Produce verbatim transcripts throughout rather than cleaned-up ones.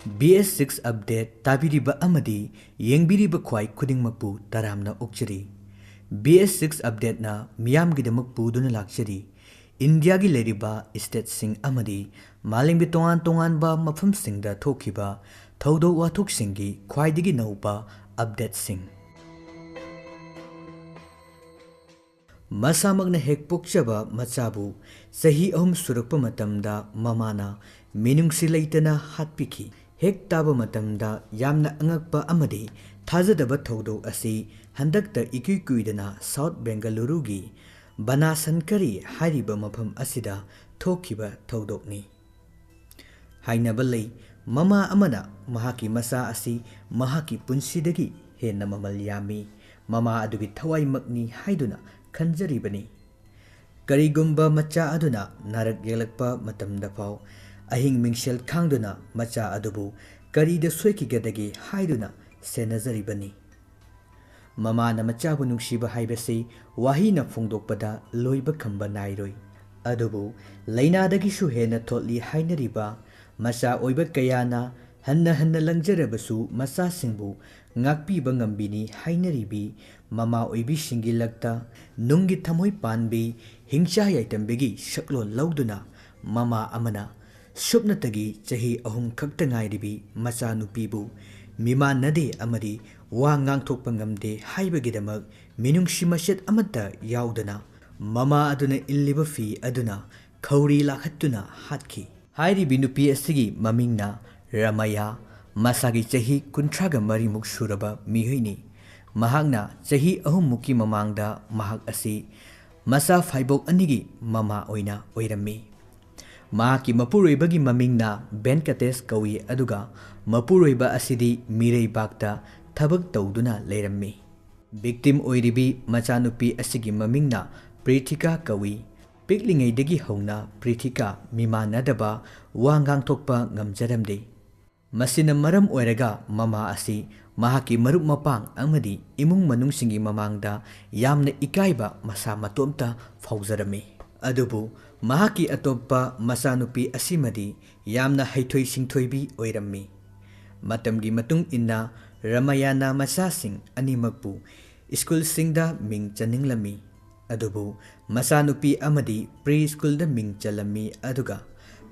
B S six Update ꯇꯥꯕꯤꯔꯤꯕ ꯑꯃꯗꯤ ꯌꯦꯡꯕꯤꯔꯤꯕ ꯈ꯭ꯋꯥꯏ ꯈꯨꯗꯤꯡꯃꯛꯄꯨ ꯇꯔꯥꯝꯅ ꯑꯣꯛꯆꯔꯤ꯫ B S six Updateꯅ ꯃꯤꯌꯥꯝꯒꯤꯗꯃꯛ ꯄꯨꯗꯨꯅ ꯂꯥꯛꯆꯔꯤ꯫ ꯏꯟꯗꯤꯌꯥꯒꯤ ꯂꯩꯔꯤꯕ stateꯁꯤꯡ ꯑꯃꯗꯤ ꯃꯥꯂꯦꯝꯒꯤ ꯇꯣꯉꯥꯟ ꯇꯣꯉꯥꯟꯕ ꯃꯐꯝꯁꯤꯡꯗ ꯊꯣꯛꯈꯤꯕ ꯊꯧꯗꯣꯛ ꯋꯥꯊꯣꯛꯁꯤꯡꯒꯤ ꯈ꯭ꯋꯥꯏꯗꯒꯤ ꯅꯧꯕ updateꯁꯤꯡ꯫ ꯃꯁꯥꯃꯛꯅ ꯍꯦꯛ ꯄꯣꯛꯆꯕ ꯃꯆꯥꯕꯨ ꯆꯍꯤ ꯑꯍꯨꯝ ꯁꯨꯔꯛꯄ ꯃꯇꯝꯗ ꯃꯃꯥꯅ ꯃꯤꯅꯨꯡꯁꯤ ꯂꯩꯇꯅ ꯍꯥꯠꯄꯤꯈꯤ꯫ ꯍꯦꯛ ꯇꯥꯕ ꯃꯇꯝꯗ ꯌꯥꯝꯅ ꯑꯉꯛꯄ ꯑꯃꯗꯤ ꯊꯥꯖꯗꯕ ꯊꯧꯗꯣꯛ ꯑꯁꯤ ꯍꯟꯗꯛꯇ ꯏꯀꯨꯏ ꯀꯨꯏꯗꯅ South Bengaluruꯒꯤ ꯕꯅꯥꯁꯟꯀꯔꯤ ꯍꯥꯏꯔꯤꯕ ꯃꯐꯝ ꯑꯁꯤꯗ ꯊꯣꯛꯈꯤꯕ ꯊꯧꯗꯣꯛꯅꯤ꯫ ꯍꯥꯏꯅꯕ ꯂꯩ, ꯃꯃꯥ ꯑꯃꯅ ꯃꯍꯥꯛꯀꯤ ꯃꯆꯥ ꯑꯁꯤ ꯃꯍꯥꯛꯀꯤ ꯄꯨꯟꯁꯤꯗꯒꯤ ꯍꯦꯟꯅ ꯃꯃꯜ ꯌꯥꯝꯃꯤ, ꯃꯃꯥ ꯑꯗꯨꯒꯤ ꯊꯋꯥꯏꯃꯛꯅꯤ ꯍꯥꯏꯗꯨꯅ ꯈꯟꯖꯔꯤꯕꯅꯤ꯫ ꯀꯔꯤꯒꯨꯝꯕ ꯃꯆꯥ ꯑꯗꯨꯅ ꯅꯥꯔꯛ ꯌꯦꯛꯂꯛꯄ ꯃꯇꯝꯗ ꯐꯥꯎ ꯑꯍꯤꯡ ꯃꯤꯡꯁꯦꯜ ꯈꯥꯡꯗꯨꯅ ꯃꯆꯥ ꯑꯗꯨꯕꯨ ꯀꯔꯤꯗ ꯁꯣꯏꯈꯤꯒꯗꯒꯦ ꯍꯥꯏꯗꯨꯅ ꯁꯦꯟꯅꯖꯔꯤꯕꯅꯤ꯫ ꯃꯃꯥꯅ ꯃꯆꯥꯕꯨ ꯅꯨꯡꯁꯤꯕ ꯍꯥꯏꯕꯁꯤ ꯋꯥꯍꯩꯅ ꯐꯣꯡꯗꯣꯛꯄꯗ ꯂꯣꯏꯕ ꯈꯝꯕ ꯅꯥꯏꯔꯣꯏ꯫ ꯑꯗꯨꯕꯨ ꯂꯥꯏꯅꯥꯗꯒꯤꯁꯨ ꯍꯦꯟꯅ ꯊꯣꯠꯂꯤ ꯍꯥꯏꯅꯔꯤꯕ ꯃꯆꯥ ꯑꯣꯏꯕ ꯀꯌꯥꯅ ꯍꯟꯅ ꯍꯟꯅ ꯂꯪꯖꯔꯕꯁꯨ ꯃꯆꯥꯁꯤꯡꯕꯨ ꯉꯥꯛꯄꯤꯕ ꯉꯝꯕꯤꯅꯤ ꯍꯥꯏꯅꯔꯤꯕꯤ ꯃꯃꯥ ꯑꯣꯏꯕꯤꯁꯤꯡꯒꯤ ꯂꯛꯇ ꯅꯨꯡꯒꯤ ꯊꯃꯣꯏ ꯄꯥꯟꯕꯤ ꯍꯤꯡꯆꯥ ꯌꯥꯏꯇꯝꯕꯤꯒꯤ ꯁꯛꯂꯣꯟ ꯂꯧꯗꯨꯅ ꯃꯃꯥ ꯑꯃꯅ ꯁꯨꯞꯅꯇꯒꯤ ꯆꯍꯤ ꯑꯍꯨꯝ ꯈꯛꯇ ꯉꯥꯏꯔꯤꯕꯤ ꯃꯆꯥꯅꯨꯄꯤꯕꯨ ꯃꯤꯃꯥꯟꯅꯗꯦ ꯑꯃꯗꯤ ꯋꯥ ꯉꯥꯡꯊꯣꯛꯄ ꯉꯝꯗꯦ ꯍꯥꯏꯕꯒꯤꯗꯃꯛ ꯃꯤꯅꯨꯡꯁꯤ ꯃꯆꯦꯠ ꯑꯃꯠꯇ ꯌꯥꯎꯗꯅ ꯃꯃꯥ ꯑꯗꯨꯅ ꯏꯜꯂꯤꯕ ꯐꯤ ꯑꯗꯨꯅ ꯈꯧꯔꯤ ꯂꯥꯛꯍꯠꯇꯨꯅ ꯍꯥꯠꯈꯤ꯫ ꯍꯥꯏꯔꯤꯕꯤ ꯅꯨꯄꯤ ꯑꯁꯤꯒꯤ ꯃꯃꯤꯡꯅ ꯔꯃꯌꯥ, ꯃꯁꯥꯒꯤ ꯆꯍꯤ ꯀꯨꯟꯊ꯭ꯔꯥꯒ ꯃꯔꯤꯃꯨꯛ ꯁꯨꯔꯕ ꯃꯤꯑꯣꯏꯅꯤ꯫ ꯃꯍꯥꯛꯅ ꯆꯍꯤ ꯑꯍꯨꯝꯃꯨꯛꯀꯤ ꯃꯃꯥꯡꯗ ꯃꯍꯥꯛ ꯑꯁꯤ ꯃꯆꯥ ꯐꯥꯏꯕꯣꯛ ꯑꯅꯤꯒꯤ ꯃꯃꯥ ꯑꯣꯏꯅ ꯑꯣꯏꯔꯝꯃꯤ꯫ ꯃꯍꯥꯛꯀꯤ ꯃꯄꯨꯔꯣꯏꯕꯒꯤ ꯃꯃꯤꯡꯅ ꯚꯦꯟꯀꯇꯦꯁ ꯀꯧꯏ, ꯑꯗꯨꯒ ꯃꯄꯨꯔꯣꯏꯕ ꯑꯁꯤꯗꯤ ꯃꯤꯔꯩꯕꯥꯛꯇ ꯊꯕꯛ ꯇꯧꯗꯨꯅ ꯂꯩꯔꯝꯃꯤ꯫ Victim ꯑꯣꯏꯔꯤꯕꯤ ꯃꯆꯥꯅꯨꯄꯤ ꯑꯁꯤꯒꯤ ꯃꯃꯤꯡꯅ ꯄ꯭ꯔꯤꯊꯤꯀꯥ ꯀꯧꯏ꯫ ꯄꯤꯛꯂꯤꯉꯩꯗꯒꯤ ꯍꯧꯅ ꯄ꯭ꯔꯤꯊꯤꯀꯥ ꯃꯤꯃꯥꯟꯅꯗꯕ ꯋꯥ ꯉꯥꯡꯊꯣꯛꯄ ꯉꯝꯖꯔꯝꯗꯦ꯫ ꯃꯁꯤꯅ ꯃꯔꯝ ꯑꯣꯏꯔꯒ ꯃꯃꯥ ꯑꯁꯤ ꯃꯍꯥꯛꯀꯤ ꯃꯔꯨꯞ ꯃꯄꯥꯡ ꯑꯃꯗꯤ ꯏꯃꯨꯡ ꯃꯅꯨꯡꯁꯤꯡꯒꯤ ꯃꯃꯥꯡꯗ ꯌꯥꯝꯅ ꯏꯀꯥꯏꯕ ꯃꯁꯥ ꯃꯇꯣꯝꯇ ꯐꯥꯎꯖꯔꯝꯃꯤ꯫ ꯑꯗꯨꯕꯨ ꯃꯍꯥꯛꯀꯤ ꯑꯇꯣꯞꯄ ꯃꯆꯥꯅꯨꯄꯤ ꯑꯁꯤꯃꯗꯤ ꯌꯥꯝꯅ ꯍꯩꯊꯣꯏ ꯁꯤꯡꯊꯣꯏꯕꯤ ꯑꯣꯏꯔꯝꯃꯤ꯫ ꯃꯇꯝꯒꯤ ꯃꯇꯨꯡ ꯏꯟꯅ ꯔꯥꯃꯥꯌꯥꯅ ꯃꯆꯥꯁꯤꯡ ꯑꯅꯤꯃꯛꯄꯨ ꯁ꯭ꯀꯨꯜꯁꯤꯡꯗ ꯃꯤꯡ ꯆꯟꯅꯤꯡꯂꯝꯃꯤ꯫ ꯑꯗꯨꯕꯨ ꯃꯆꯥꯅꯨꯄꯤ ꯑꯃꯗꯤ ꯄ꯭ꯔꯤ ꯁ꯭ꯀꯨꯜꯗ ꯃꯤꯡ ꯆꯜꯂꯝꯃꯤ, ꯑꯗꯨꯒ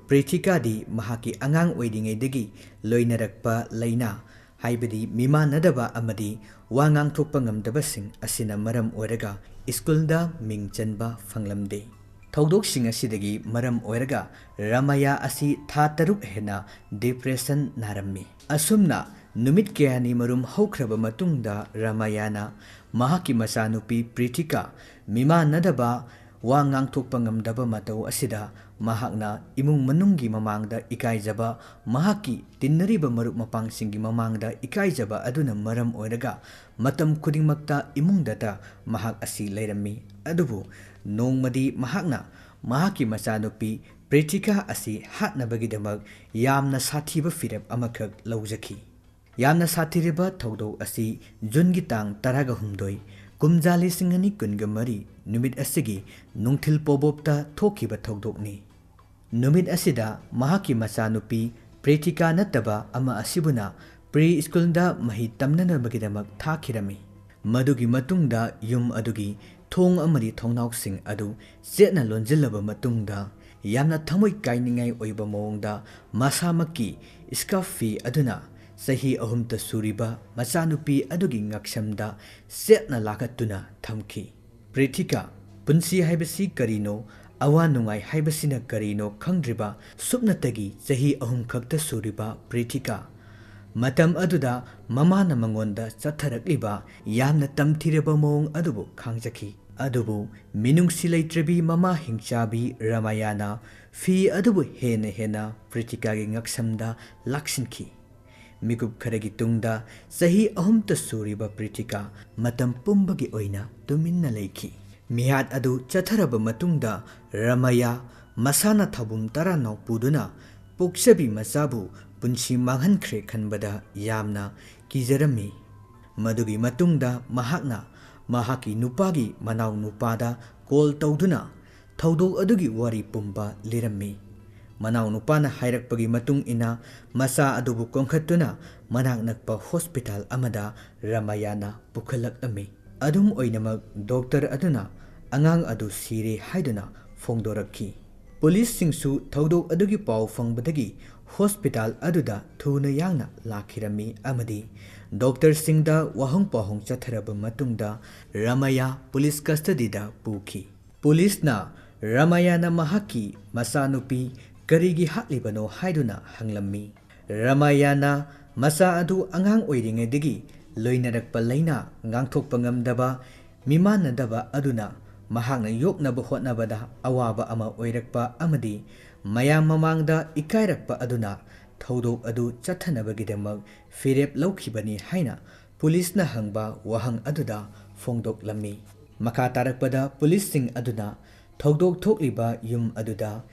ꯄ꯭ꯔꯤꯊꯤꯀꯥꯗꯤ ꯃꯍꯥꯛꯀꯤ ꯑꯉꯥꯡ ꯑꯣꯏꯔꯤꯉꯩꯗꯒꯤ ꯂꯣꯏꯅꯔꯛꯄ ꯂꯥꯏꯅꯥ, ꯍꯥꯏꯕꯗꯤ ꯃꯤꯃꯥꯟꯅꯗꯕ ꯑꯃꯗꯤ ꯋꯥ ꯉꯥꯡꯊꯣꯛꯄ ꯉꯝꯗꯕꯁꯤꯡ ꯑꯁꯤꯅ ꯃꯔꯝ ꯑꯣꯏꯔꯒ ꯁ꯭ꯀꯨꯜꯗ ꯃꯤꯡ ꯆꯟꯕ ꯐꯪꯂꯝꯗꯦ꯫ ꯊꯧꯗꯣꯛꯁꯤꯡ ꯑꯁꯤꯗꯒꯤ ꯃꯔꯝ ꯑꯣꯏꯔꯒ ꯔꯥꯃꯥꯌꯥ ꯑꯁꯤ ꯊꯥ ꯇꯔꯨꯛ ꯍꯦꯟꯅ ꯗꯤꯄ꯭ꯔꯦꯁꯟ ꯅꯥꯔꯝꯃꯤ꯫ ꯑꯁꯨꯝꯅ ꯅꯨꯃꯤꯠ ꯀꯌꯥꯅꯤ ꯃꯔꯨꯝ ꯍꯧꯈ꯭ꯔꯕ ꯃꯇꯨꯡꯗ ꯔꯥꯃꯥꯌꯥꯅ ꯃꯍꯥꯛꯀꯤ ꯃꯆꯥꯅꯨꯄꯤ ꯄ꯭ꯔꯤꯊꯤꯀꯥ ꯃꯤꯃꯥꯟꯅꯗꯕ, ꯋꯥ ꯉꯥꯡꯊꯣꯛꯄ ꯉꯝꯗꯕ ꯃꯇꯧ ꯑꯁꯤꯗ ꯃꯍꯥꯛꯅ ꯏꯃꯨꯡ ꯃꯅꯨꯡꯒꯤ ꯃꯃꯥꯡꯗ ꯏꯀꯥꯏꯖꯕ, ꯃꯍꯥꯛꯀꯤ ꯇꯤꯟꯅꯔꯤꯕ ꯃꯔꯨꯞ ꯃꯄꯥꯡꯁꯤꯡꯒꯤ ꯃꯃꯥꯡꯗ ꯏꯀꯥꯏꯖꯕ ꯑꯗꯨꯅ ꯃꯔꯝ ꯑꯣꯏꯔꯒ ꯃꯇꯝ ꯈꯨꯗꯤꯡꯃꯛꯇ ꯏꯃꯨꯡꯗꯇ ꯃꯍꯥꯛ ꯑꯁꯤ ꯂꯩꯔꯝꯃꯤ꯫ ꯑꯗꯨꯕꯨ ꯅꯣꯡꯃꯗꯤ ꯃꯍꯥꯛꯅ ꯃꯍꯥꯛꯀꯤ ꯃꯆꯥꯅꯨꯄꯤ ꯄ꯭ꯔꯤꯊꯤꯀꯥ ꯑꯁꯤ ꯍꯥꯠꯅꯕꯒꯤꯗꯃꯛ ꯌꯥꯝꯅ ꯁꯥꯊꯤꯕ ꯐꯤꯔꯦꯞ ꯑꯃꯈꯛ ꯂꯧꯖꯈꯤ꯫ ꯌꯥꯝꯅ ꯁꯥꯊꯤꯔꯕ ꯊꯧꯗꯣꯛ ꯑꯁꯤ ꯖꯨꯟꯒꯤ ꯇꯥꯡ ꯇꯔꯥꯒ ꯍꯨꯝꯗꯣꯏ, ꯀꯨꯝꯖꯥ ꯂꯤꯁꯤꯡ ꯑꯅꯤ ꯀꯨꯟꯒ ꯃꯔꯤ ꯅꯨꯃꯤꯠ ꯑꯁꯤꯒꯤ ꯅꯨꯡꯊꯤꯜ ꯄꯣꯕꯣꯞꯇ ꯊꯣꯛꯈꯤꯕ ꯊꯧꯗꯣꯛꯅꯤ꯫ ꯅꯨꯃꯤꯠ ꯑꯁꯤꯗ ꯃꯍꯥꯛꯀꯤ ꯃꯆꯥꯅꯨꯄꯤ ꯄ꯭ꯔꯤꯊꯤꯀꯥ ꯅꯠꯇꯕ ꯑꯃ ꯑꯁꯤꯕꯨꯅ ꯄ꯭ꯔꯤ ꯁ꯭ꯀꯨꯜꯗ ꯃꯍꯩ ꯇꯝꯅꯅꯕꯒꯤꯗꯃꯛ ꯊꯥꯈꯤꯔꯝꯃꯤ꯫ ꯃꯗꯨꯒꯤ ꯃꯇꯨꯡꯗ ꯌꯨꯝ ꯑꯗꯨꯒꯤ ꯊꯣꯡ ꯑꯃꯗꯤ ꯊꯣꯡꯅꯥꯎꯁꯤꯡ ꯑꯗꯨ ꯆꯦꯠꯅ ꯂꯣꯟꯁꯤꯜꯂꯕ ꯃꯇꯨꯡꯗ, ꯌꯥꯝꯅ ꯊꯃꯣꯏ ꯀꯥꯏꯅꯤꯡꯉꯥꯏ ꯑꯣꯏꯕ ꯃꯑꯣꯡꯗ ꯃꯁꯥꯃꯛꯀꯤ ꯁ꯭ꯀꯥꯔꯐ ꯐꯤ ꯑꯗꯨꯅ ꯆꯍꯤ ꯑꯍꯨꯝꯇ ꯁꯨꯔꯤꯕ ꯃꯆꯥꯅꯨꯄꯤ ꯑꯗꯨꯒꯤ ꯉꯛꯁꯝꯗ ꯆꯦꯠꯅ ꯂꯥꯀꯠꯇꯨꯅ ꯊꯝꯈꯤ꯫ ꯄ꯭ꯔꯤꯊꯤꯀꯥ, ꯄꯨꯟꯁꯤ ꯍꯥꯏꯕꯁꯤ ꯀꯔꯤꯅꯣ, ꯑꯋꯥ ꯅꯨꯡꯉꯥꯏ ꯍꯥꯏꯕꯁꯤꯅ ꯀꯔꯤꯅꯣ ꯈꯪꯗ꯭ꯔꯤꯕ ꯁꯨꯞꯅꯇꯒꯤ ꯆꯍꯤ ꯑꯍꯨꯝ ꯈꯛꯇ ꯁꯨꯔꯤꯕ ꯄ꯭ꯔꯤꯊꯤꯀꯥ, ꯃꯇꯝ ꯑꯗꯨꯗ ꯃꯃꯥꯅ ꯃꯉꯣꯟꯗ ꯆꯠꯊꯔꯛꯂꯤꯕ ꯌꯥꯝꯅ ꯇꯝꯊꯤꯔꯕ ꯃꯑꯣꯡ ꯑꯗꯨꯕꯨ ꯈꯪꯖꯈꯤ꯫ ꯑꯗꯨꯕꯨ ꯃꯤꯅꯨꯡꯁꯤ ꯂꯩꯇ꯭ꯔꯕꯤ ꯃꯃꯥ ꯍꯤꯡꯆꯥꯕꯤ ꯔꯥꯃꯥꯌꯥꯅ ꯐꯤ ꯑꯗꯨꯕꯨ ꯍꯦꯟꯅ ꯍꯦꯟꯅ ꯄ꯭ꯔꯤꯊꯤꯀꯥꯒꯤ ꯉꯛꯁꯝꯗ ꯂꯥꯛꯁꯤꯟꯈꯤ꯫ ꯃꯤꯀꯨꯞ ꯈꯔꯒꯤ ꯇꯨꯡꯗ ꯆꯍꯤ ꯑꯍꯨꯝꯇ ꯁꯨꯔꯤꯕ ꯄ꯭ꯔꯤꯊꯤꯀꯥ ꯃꯇꯝ ꯄꯨꯝꯕꯒꯤ ꯑꯣꯏꯅ ꯇꯨꯃꯤꯟꯅ ꯂꯩꯈꯤ꯫ ꯃꯤꯍꯥꯠ ꯑꯗꯨ ꯆꯠꯊꯔꯕ ꯃꯇꯨꯡꯗ ꯔꯥꯃꯥꯌꯥ ꯃꯁꯥꯅ ꯊꯧꯕꯨꯝ ꯇꯔꯥꯅꯥꯎ ꯄꯨꯗꯨꯅ ꯄꯣꯛꯆꯕꯤ ꯃꯆꯥꯕꯨ ꯄꯨꯟꯁꯤ ꯃꯥꯡꯍꯟꯈ꯭ꯔꯦ ꯈꯟꯕꯗ ꯌꯥꯝꯅ ꯀꯤꯖꯔꯝꯃꯤ꯫ ꯃꯗꯨꯒꯤ ꯃꯇꯨꯡꯗ ꯃꯍꯥꯛꯅ ꯃꯍꯥꯛꯀꯤ ꯅꯨꯄꯥꯒꯤ ꯃꯅꯥꯎ ꯅꯨꯄꯥꯗ ꯀꯣꯜ ꯇꯧꯗꯨꯅ ꯊꯧꯗꯣꯛ ꯑꯗꯨꯒꯤ ꯋꯥꯔꯤ ꯄꯨꯝꯕ ꯂꯤꯔꯝꯃꯤ꯫ ꯃꯅꯥꯎꯅꯨꯄꯥꯅ ꯍꯥꯏꯔꯛꯄꯒꯤ ꯃꯇꯨꯡ ꯏꯟꯅ ꯃꯆꯥ ꯑꯗꯨꯕꯨ ꯀꯣꯟꯈꯠꯇꯨꯅ ꯃꯅꯥꯛ ꯅꯛꯄ ꯍꯣꯁꯄꯤꯇꯥꯜ ꯑꯃꯗ ꯔꯥꯃꯥꯌꯥꯅ ꯄꯨꯈꯠꯂꯛꯂꯝꯃꯤ꯫ ꯑꯗꯨꯝ ꯑꯣꯏꯅꯃꯛ, ꯗꯣꯛꯇꯔ ꯑꯗꯨꯅ ꯑꯉꯥꯡ ꯑꯗꯨ ꯁꯤꯔꯦ ꯍꯥꯏꯗꯨꯅ ꯐꯣꯡꯗꯣꯔꯛꯈꯤ꯫ ꯄꯨꯂꯤꯁꯁꯤꯡꯁꯨ ꯊꯧꯗꯣꯛ ꯑꯗꯨꯒꯤ ꯄꯥꯎ ꯐꯪꯕꯗꯒꯤ ꯍꯣꯁꯄꯤꯇꯥꯜ ꯑꯗꯨꯗ ꯊꯨꯅ ꯌꯥꯡꯅ ꯂꯥꯛꯈꯤꯔꯝꯃꯤ ꯑꯃꯗꯤ ꯗꯣꯛꯇꯔꯁꯤꯡꯗ ꯋꯥꯍꯪ ꯄꯥꯎꯍꯪ ꯆꯠꯊꯔꯕ ꯃꯇꯨꯡꯗ ꯔꯥꯃꯥꯌꯥ ꯄꯨꯂꯤꯁ ꯀꯁꯇꯗꯤꯗ ꯄꯨꯈꯤ꯫ ꯄꯨꯂꯤꯁꯅ ꯔꯥꯃꯥꯌꯥꯅ ꯃꯍꯥꯛꯀꯤ ꯃꯆꯥꯅꯨꯄꯤ ꯀꯔꯤꯒꯤ ꯍꯥꯠꯂꯤꯕꯅꯣ ꯍꯥꯏꯗꯨꯅ ꯍꯪꯂꯝꯃꯤ꯫ ꯔꯥꯃꯥꯌꯥꯅ ꯃꯆꯥ ꯑꯗꯨ ꯑꯉꯥꯡ ꯑꯣꯏꯔꯤꯉꯩꯗꯒꯤ ꯂꯣꯏꯅꯔꯛꯄ ꯂꯥꯏꯅꯥ ꯉꯥꯡꯊꯣꯛꯄ ꯉꯝꯗꯕ, ꯃꯤꯃꯥꯟꯅꯗꯕ ꯑꯗꯨꯅ ꯃꯍꯥꯛꯅ ꯌꯣꯛꯅꯕ ꯍꯣꯠꯅꯕꯗ ꯑꯋꯥꯕ ꯑꯃ ꯑꯣꯏꯔꯛꯄ ꯑꯃꯗꯤ ꯃꯌꯥꯝ ꯃꯃꯥꯡꯗ ꯏꯀꯥꯏꯔꯛꯄ ꯑꯗꯨꯅ ꯊꯧꯗꯣꯛ ꯑꯗꯨ ꯆꯠꯊꯅꯕꯒꯤꯗꯃꯛ ꯐꯤꯔꯦꯞ ꯂꯧꯈꯤꯕꯅꯤ ꯍꯥꯏꯅ ꯄꯨꯂꯤꯁꯅ ꯍꯪꯕ ꯋꯥꯍꯪ ꯑꯗꯨꯗ ꯐꯣꯡꯗꯣꯛꯂꯝꯃꯤ꯫ ꯃꯈꯥ ꯇꯥꯔꯛꯄꯗ ꯄꯨꯂꯤꯁꯁꯤꯡ ꯑꯗꯨꯅ ꯊꯧꯗꯣꯛ ꯊꯣꯛꯂꯤꯕ ꯌꯨꯝ ꯑꯗꯨꯗ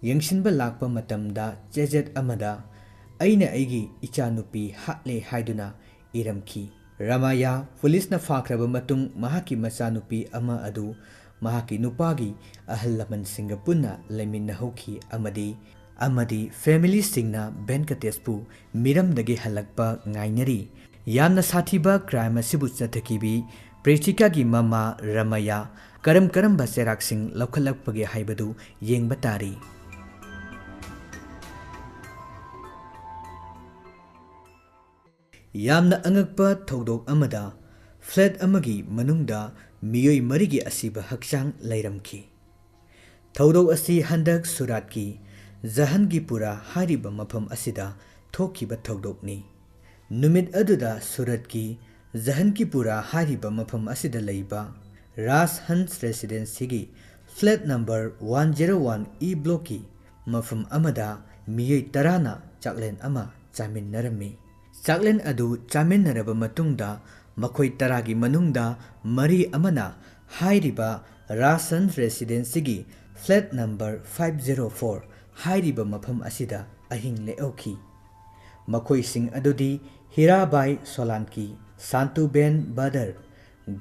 ꯌꯦꯡꯁꯤꯟꯕ ꯂꯥꯛꯄ ꯃꯇꯝꯗ ꯆꯦꯖꯦꯠ ꯑꯃꯗ "ꯑꯩꯅ ꯑꯩꯒꯤ ꯏꯆꯥꯅꯨꯄꯤ ꯍꯥꯠꯂꯦ" ꯍꯥꯏꯗꯨꯅ ꯏꯔꯝꯈꯤ꯫ ꯔꯥꯃꯥꯌꯥ ꯄꯨꯂꯤꯁꯅ ꯐꯥꯈ꯭ꯔꯕ ꯃꯇꯨꯡ ꯃꯍꯥꯛꯀꯤ ꯃꯆꯥꯅꯨꯄꯤ ꯑꯃ ꯑꯗꯨ ꯃꯍꯥꯛꯀꯤ ꯅꯨꯄꯥꯒꯤ ꯑꯍꯜ ꯂꯃꯟꯁꯤꯡꯒ ꯄꯨꯟꯅ ꯂꯩꯃꯤꯟꯅꯍꯧꯈꯤ ꯑꯃꯗꯤ, ꯑꯃꯗꯤ ꯐꯦꯃꯤꯂꯤꯁꯤꯡꯅ ꯚꯦꯟꯀꯇꯦꯁꯄꯨ ꯃꯤꯔꯝꯗꯒꯤ ꯍꯜꯂꯛꯄ ꯉꯥꯏꯅꯔꯤ꯫ ꯌꯥꯝꯅ ꯁꯥꯊꯤꯕ ꯀ꯭ꯔꯥꯏꯝ ꯑꯁꯤꯕꯨ ꯆꯠꯊꯈꯤꯕꯤ ꯄ꯭ꯔꯦꯆꯤꯀꯥꯒꯤ ꯃꯃꯥ ꯔꯥꯃꯥꯌꯥ ꯀꯔꯝ ꯀꯔꯝꯕ ꯆꯩꯔꯥꯛꯁꯤꯡ ꯂꯧꯈꯠꯂꯛꯄꯒꯦ ꯍꯥꯏꯕꯗꯨ ꯌꯦꯡꯕ ꯇꯥꯔꯤ꯫ ꯌꯥꯝꯅ ꯑꯉꯛꯄ ꯊꯧꯗꯣꯛ ꯑꯃꯗ ꯐ꯭ꯂꯦꯠ ꯑꯃꯒꯤ ꯃꯅꯨꯡꯗ ꯃꯤꯑꯣꯏ ꯃꯔꯤꯒꯤ ꯑꯁꯤꯕ ꯍꯛꯆꯥꯡ ꯂꯩꯔꯝꯈꯤ꯫ ꯊꯧꯗꯣꯛ ꯑꯁꯤ ꯍꯟꯗꯛ ꯁꯨꯔꯥꯠꯀꯤ ꯖꯍꯟꯒꯤꯄꯨꯔꯥ ꯍꯥꯏꯔꯤꯕ ꯃꯐꯝ ꯑꯁꯤꯗ ꯊꯣꯛꯈꯤꯕ ꯊꯧꯗꯣꯛꯅꯤ꯫ ꯅꯨꯃꯤꯠ ꯑꯗꯨꯗ ꯁꯨꯔꯠꯀꯤ ꯖꯍꯟꯀꯤꯄꯨꯔꯥ ꯍꯥꯏꯔꯤꯕ ꯃꯐꯝ ꯑꯁꯤꯗ ꯂꯩꯕ ꯔꯥꯖ ꯍꯟꯁ ꯔꯦꯁꯤꯗꯦꯟꯁꯤꯒꯤ flat number one zero one E ꯕ꯭ꯂꯣꯛꯀꯤ ꯃꯐꯝ ꯑꯃꯗ ꯃꯤꯑꯣꯏ ꯇꯔꯥꯅ ꯆꯥꯛꯂꯦꯟ ꯑꯃ ꯆꯥꯃꯤꯟꯅꯔꯝꯃꯤ꯫ ꯆꯥꯛꯂꯦꯟ ꯑꯗꯨ ꯆꯥꯃꯤꯟꯅꯔꯕ ꯃꯇꯨꯡꯗ ꯃꯈꯣꯏ ꯇꯔꯥꯒꯤ ꯃꯅꯨꯡꯗ ꯃꯔꯤ ꯑꯃꯅ ꯍꯥꯏꯔꯤꯕ ꯔꯥꯖ ꯍꯟꯁ ꯔꯦꯁꯤꯗꯦꯟꯁꯤꯒꯤ flat number five zero four ꯍꯥꯏꯔꯤꯕ ꯃꯐꯝ ꯑꯁꯤꯗ ꯑꯍꯤꯡ ꯂꯦꯛꯍꯧꯈꯤ꯫ ꯃꯈꯣꯏꯁꯤꯡ ꯑꯗꯨꯗꯤ ꯍꯤꯔꯥꯕꯥꯏ ꯁꯣꯂꯥꯟꯀꯤ, ꯁꯥꯟꯇꯨꯕꯦꯟ ꯕꯗꯔ,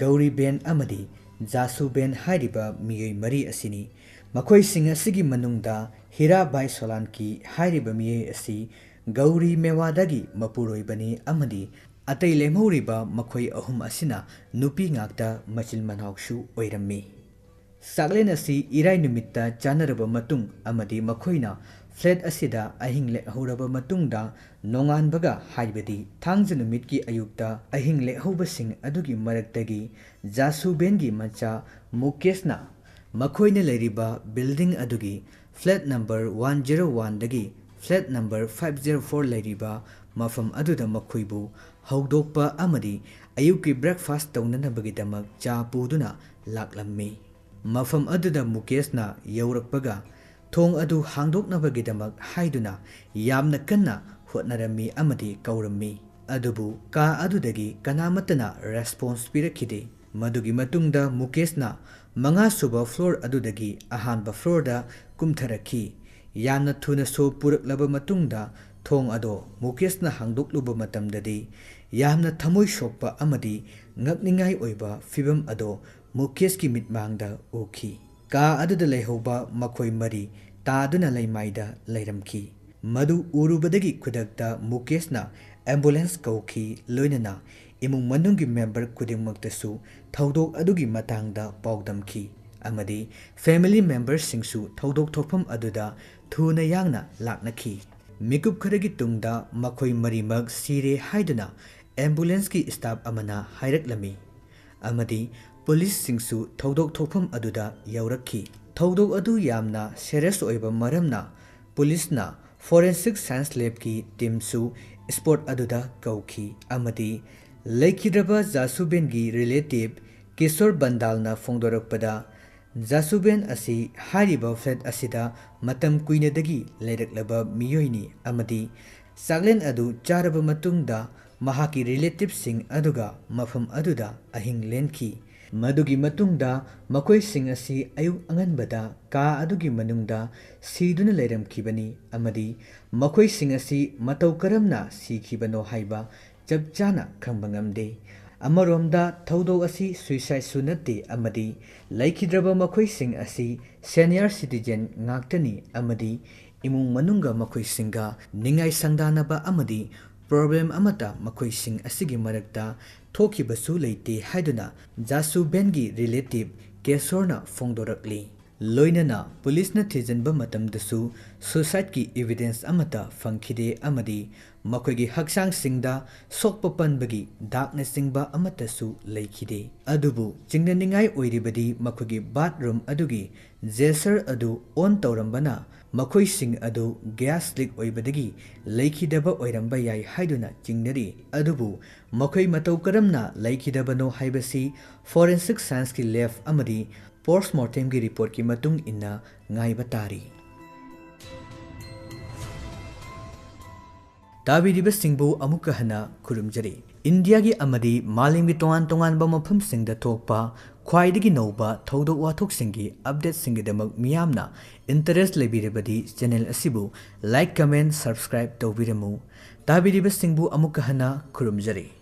ꯒꯧꯔꯤꯕꯦꯟ ꯑꯃꯗꯤ ꯖꯥꯁꯨꯕꯦꯟ ꯍꯥꯏꯔꯤꯕ ꯃꯤꯑꯣꯏ ꯃꯔꯤ ꯑꯁꯤꯅꯤ꯫ ꯃꯈꯣꯏꯁꯤꯡ ꯑꯁꯤꯒꯤ ꯃꯅꯨꯡꯗ ꯍꯤꯔꯥꯕꯥꯏ ꯁꯣꯂꯥꯟꯀꯤ ꯍꯥꯏꯔꯤꯕ ꯃꯤꯑꯣꯏ ꯑꯁꯤ ꯒꯧꯔꯤ ꯃꯦꯋꯥꯗꯒꯤ ꯃꯄꯨꯔꯣꯏꯕꯅꯤ ꯑꯃꯗꯤ ꯑꯇꯩ ꯂꯦꯝꯍꯧꯔꯤꯕ ꯃꯈꯣꯏ ꯑꯍꯨꯝ ꯑꯁꯤꯅ ꯅꯨꯄꯤ ꯉꯥꯛꯇ ꯃꯆꯤꯟ ꯃꯅꯥꯎꯁꯨ ꯑꯣꯏꯔꯝꯃꯤ꯫ ꯆꯥꯛꯂꯦꯟ ꯑꯁꯤ ꯏꯔꯥꯏ ꯅꯨꯃꯤꯠꯇ ꯆꯥꯅꯔꯕ ꯃꯇꯨꯡ ꯑꯃꯗꯤ ꯃꯈꯣꯏꯅ ꯐ꯭ꯂꯦꯠ ꯑꯁꯤꯗ ꯑꯍꯤꯡ ꯂꯦꯛꯍꯧꯔꯕ ꯃꯇꯨꯡꯗ, ꯅꯣꯡꯉꯥꯟꯕꯒ, ꯍꯥꯏꯕꯗꯤ ꯊꯥꯡꯖ ꯅꯨꯃꯤꯠꯀꯤ ꯑꯌꯨꯛꯇ ꯑꯍꯤꯡ ꯂꯦꯛꯍꯧꯕꯁꯤꯡ ꯑꯗꯨꯒꯤ ꯃꯔꯛꯇꯒꯤ ꯖꯥꯁꯨꯕꯦꯟꯒꯤ ꯃꯆꯥ ꯃꯨꯀꯦꯁꯅ ꯃꯈꯣꯏꯅ ꯂꯩꯔꯤꯕ ꯕꯤꯜꯗꯤꯡ ꯑꯗꯨꯒꯤ ꯐ꯭ꯂꯦꯠ ꯅꯝꯕꯔ ꯋꯥꯟ ꯖꯦꯔꯣ ꯋꯥꯟꯗꯒꯤ flat number five zero four ꯂꯩꯔꯤꯕ ꯃꯐꯝ ꯑꯗꯨꯗ ꯃꯈꯣꯏꯕꯨ ꯍꯧꯗꯣꯛꯄ ꯑꯃꯗꯤ ꯑꯌꯨꯛꯀꯤ ꯕ꯭ꯔꯦꯛꯐꯥꯁ꯭ꯠ ꯇꯧꯅꯅꯕꯒꯤꯗꯃꯛ ꯆꯥ ꯄꯨꯗꯨꯅ ꯂꯥꯛꯂꯝꯃꯤ꯫ ꯃꯐꯝ ꯑꯗꯨꯗ ꯃꯨꯀꯦꯁꯅ ꯌꯧꯔꯛꯄꯒ, ꯊꯣꯡ ꯑꯗꯨ ꯍꯥꯡꯗꯣꯛꯅꯕꯒꯤꯗꯃꯛ ꯍꯥꯏꯗꯨꯅ ꯌꯥꯝꯅ ꯀꯟꯅ ꯍꯣꯠꯅꯔꯝꯃꯤ ꯑꯃꯗꯤ ꯀꯧꯔꯝꯃꯤ꯫ ꯑꯗꯨꯕꯨ ꯀꯥ ꯑꯗꯨꯗꯒꯤ ꯀꯅꯥꯃꯠꯇꯅ ꯔꯦꯁꯄꯣꯟꯁ ꯄꯤꯔꯛꯈꯤꯗꯦ꯫ ꯃꯗꯨꯒꯤ ꯃꯇꯨꯡꯗ ꯃꯨꯀꯦꯁꯅ ꯃꯉꯥꯁꯨꯕ ꯐ꯭ꯂꯣꯔ ꯑꯗꯨꯗꯒꯤ ꯑꯍꯥꯟꯕ ꯐ꯭ꯂꯣꯔꯗ ꯀꯨꯝꯊꯔꯛꯈꯤ꯫ ꯌꯥꯝꯅ ꯊꯨꯅ ꯁꯣ ꯄꯨꯔꯛꯂꯕ ꯃꯇꯨꯡꯗ, ꯊꯣꯡ ꯑꯗꯣ ꯃꯨꯀꯦꯁꯅ ꯍꯥꯡꯗꯣꯛꯂꯨꯕ ꯃꯇꯝꯗꯗꯤ, ꯌꯥꯝꯅ ꯊꯃꯣꯏ ꯁꯣꯛꯄ ꯑꯃꯗꯤ ꯉꯛꯅꯤꯡꯉꯥꯏ ꯑꯣꯏꯕ ꯐꯤꯚꯝ ꯑꯗꯣ ꯃꯨꯀꯦꯁꯀꯤ ꯃꯤꯠꯃꯥꯡꯗ ꯎꯈꯤ꯫ ꯀꯥ ꯑꯗꯨꯗ ꯂꯩꯍꯧꯕ ꯃꯈꯣꯏ ꯃꯔꯤ ꯇꯥꯗꯨꯅ ꯂꯩꯃꯥꯏꯗ ꯂꯩꯔꯝꯈꯤ꯫ ꯃꯗꯨ ꯎꯔꯨꯕꯗꯒꯤ ꯈꯨꯗꯛꯇ ꯃꯨꯀꯦꯁꯅ ꯑꯦꯝꯕꯨꯂꯦꯟꯁ ꯀꯧꯈꯤ, ꯂꯣꯏꯅꯅ ꯏꯃꯨꯡ ꯃꯅꯨꯡꯒꯤ ꯃꯦꯝꯕꯔ ꯈꯨꯗꯤꯡꯃꯛꯇꯁꯨ ꯊꯧꯗꯣꯛ ꯑꯗꯨꯒꯤ ꯃꯇꯥꯡꯗ ꯄꯥꯎꯗꯝꯈꯤ ꯑꯃꯗꯤ ꯐꯦꯃꯤꯂꯤ ꯃꯦꯝꯕꯔꯁꯤꯡꯁꯨ ꯊꯧꯗꯣꯛ ꯊꯣꯛꯐꯝ ꯑꯗꯨꯗ ꯊꯨꯅ ꯌꯥꯡꯅ ꯂꯥꯛꯅꯈꯤ꯫ ꯃꯤꯀꯨꯞ ꯈꯔꯒꯤ ꯇꯨꯡꯗ ꯃꯈꯣꯏ ꯃꯔꯤꯃꯛ ꯁꯤꯔꯦ ꯍꯥꯏꯗꯨꯅ ꯑꯦꯝꯕꯨꯂꯦꯟꯁꯀꯤ ꯁ꯭ꯇꯥꯐ ꯑꯃꯅ ꯍꯥꯏꯔꯛꯂꯝꯃꯤ ꯑꯃꯗꯤ ꯄꯨꯂꯤꯁꯁꯤꯡꯁꯨ ꯊꯧꯗꯣꯛ ꯊꯣꯛꯐꯝ ꯑꯗꯨꯗ ꯌꯧꯔꯛꯈꯤ꯫ ꯊꯧꯗꯣꯛ ꯑꯗꯨ ꯌꯥꯝꯅ ꯁꯦꯔꯤꯌꯁ ꯑꯣꯏꯕ ꯃꯔꯝꯅ ꯄꯨꯂꯤꯁꯅ ꯐꯣꯔꯦꯟꯁꯤꯛ ꯁꯥꯏꯟꯁ ꯂꯦꯕꯀꯤ ꯇꯤꯝꯁꯨ ꯁ꯭ꯄꯣꯠ ꯑꯗꯨꯗ ꯀꯧꯈꯤ ꯑꯃꯗꯤ ꯂꯩꯈꯤꯗ꯭ꯔꯕ ꯖꯥꯁꯨꯕꯦꯟꯒꯤ ꯔꯤꯂꯦꯇꯤꯚ ꯀꯤꯁꯣꯔ ꯕꯟꯗꯥꯜꯅ ꯐꯣꯡꯗꯣꯔꯛꯄꯗ, ꯖꯥꯁꯨꯕꯦꯟ ꯑꯁꯤ ꯍꯥꯏꯔꯤꯕ ꯐ꯭ꯂꯦꯠ ꯑꯁꯤꯗ ꯃꯇꯝ ꯀꯨꯏꯅꯗꯒꯤ ꯂꯩꯔꯛꯂꯕ ꯃꯤꯑꯣꯏꯅꯤ ꯑꯃꯗꯤ ꯆꯥꯛꯂꯦꯟ ꯑꯗꯨ ꯆꯥꯔꯕ ꯃꯇꯨꯡꯗ ꯃꯍꯥꯛꯀꯤ ꯔꯤꯂꯦꯇꯤꯚꯁꯤꯡ ꯑꯗꯨꯒ ꯃꯐꯝ ꯑꯗꯨꯗ ꯑꯍꯤꯡ ꯂꯦꯟꯈꯤ꯫ ꯃꯗꯨꯒꯤ ꯃꯇꯨꯡꯗ ꯃꯈꯣꯏꯁꯤꯡ ꯑꯁꯤ ꯑꯌꯨꯛ ꯑꯉꯟꯕꯗ ꯀꯥ ꯑꯗꯨꯒꯤ ꯃꯅꯨꯡꯗ ꯁꯤꯗꯨꯅ ꯂꯩꯔꯝꯈꯤꯕꯅꯤ ꯑꯃꯗꯤ ꯃꯈꯣꯏꯁꯤꯡ ꯑꯁꯤ ꯃꯇꯧ ꯀꯔꯝꯅ ꯁꯤꯈꯤꯕꯅꯣ ꯍꯥꯏꯕ ꯆꯞ ꯆꯥꯅ ꯈꯪꯕ ꯉꯝꯗꯦ꯫ ꯑꯃꯔꯣꯝꯗ ꯊꯧꯗꯣꯛ ꯑꯁꯤ suicideꯁꯨ ꯅꯠꯇꯦ ꯑꯃꯗꯤ ꯂꯩꯈꯤꯗ꯭ꯔꯕ ꯃꯈꯣꯏꯁꯤꯡ ꯑꯁꯤ senior citizen ꯉꯥꯛꯇꯅꯤ ꯑꯃꯗꯤ ꯏꯃꯨꯡ ꯃꯅꯨꯡꯒ ꯃꯈꯣꯏꯁꯤꯡꯒ ꯅꯤꯡꯉꯥꯏ ꯁꯪꯗꯥꯅꯕ ꯑꯃꯗꯤ problem ꯑꯃꯠꯇ ꯃꯈꯣꯏꯁꯤꯡ ꯑꯁꯤꯒꯤ ꯃꯔꯛꯇ ꯊꯣꯛꯈꯤꯕꯁꯨ ꯂꯩꯇꯦ ꯍꯥꯏꯗꯨꯅ ꯖꯥꯁꯨꯕꯦꯟꯒꯤ relative ꯀꯦꯁꯣꯔꯅ ꯐꯣꯡꯗꯣꯔꯛꯂꯤ꯫ ꯂꯣꯏꯅꯅ ꯄꯨꯂꯤꯁꯅ ꯊꯤꯖꯤꯟꯕ ꯃꯇꯝꯗꯁꯨ suicideꯀꯤ evidence ꯑꯃꯠꯇ ꯐꯪꯈꯤꯗꯦ ꯑꯃꯗꯤ ꯃꯈꯣꯏꯒꯤ ꯍꯛꯆꯥꯡꯁꯤꯡꯗ ꯁꯣꯛꯄ ꯄꯟꯕꯒꯤ ꯗꯥꯛꯅꯆꯤꯡꯕ ꯑꯃꯠꯇꯁꯨ ꯂꯩꯈꯤꯗꯦ꯫ ꯑꯗꯨꯕꯨ ꯆꯤꯡꯅꯅꯤꯡꯉꯥꯏ ꯑꯣꯏꯔꯤꯕꯗꯤ ꯃꯈꯣꯏꯒꯤ bathroom ꯑꯗꯨꯒꯤ geyser ꯑꯗꯨ on ꯇꯧꯔꯝꯕꯅ ꯃꯈꯣꯏꯁꯤꯡ ꯑꯗꯨ gas leak ꯑꯣꯏꯕꯗꯒꯤ ꯂꯩꯈꯤꯗꯕ ꯑꯣꯏꯔꯝꯕ ꯌꯥꯏ ꯍꯥꯏꯗꯨꯅ ꯆꯤꯡꯅꯔꯤ꯫ ꯑꯗꯨꯕꯨ ꯃꯈꯣꯏ ꯃꯇꯧ ꯀꯔꯝꯅ ꯂꯩꯈꯤꯗꯕꯅꯣ ꯍꯥꯏꯕꯁꯤ forensic scienceꯀꯤ lab ꯑꯃꯗꯤ postmortemꯒꯤ reportꯀꯤ ꯃꯇꯨꯡ ꯏꯟꯅ ꯉꯥꯏꯕ ꯇꯥꯔꯤ꯫ ꯇꯥꯕꯤꯔꯤꯕꯁꯤꯡꯕꯨ ꯑꯃꯨꯛꯀ ꯍꯟꯅ ꯈꯨꯔꯨꯝꯖꯔꯤ꯫ ꯏꯟꯗꯤꯌꯥꯒꯤ ꯑꯃꯗꯤ ꯃꯥꯂꯦꯝꯒꯤ ꯇꯣꯉꯥꯟ ꯇꯣꯉꯥꯟꯕ ꯃꯐꯝꯁꯤꯡꯗ ꯊꯣꯛꯄ ꯈ꯭ꯋꯥꯏꯗꯒꯤ ꯅꯧꯕ ꯊꯧꯗꯣꯛ ꯋꯥꯊꯣꯛꯁꯤꯡꯒꯤ updateꯁꯤꯡꯒꯤꯗꯃꯛ ꯃꯤꯌꯥꯝꯅ interest ꯂꯩꯕꯤꯔꯕꯗꯤ channel ꯑꯁꯤꯕꯨ like, comment, subscribe ꯇꯧꯕꯤꯔꯝꯃꯨ꯫ ꯇꯥꯕꯤꯔꯤꯕꯁꯤꯡꯕꯨ ꯑꯃꯨꯛꯀ ꯍꯟꯅ ꯈꯨꯔꯨꯝꯖꯔꯤ꯫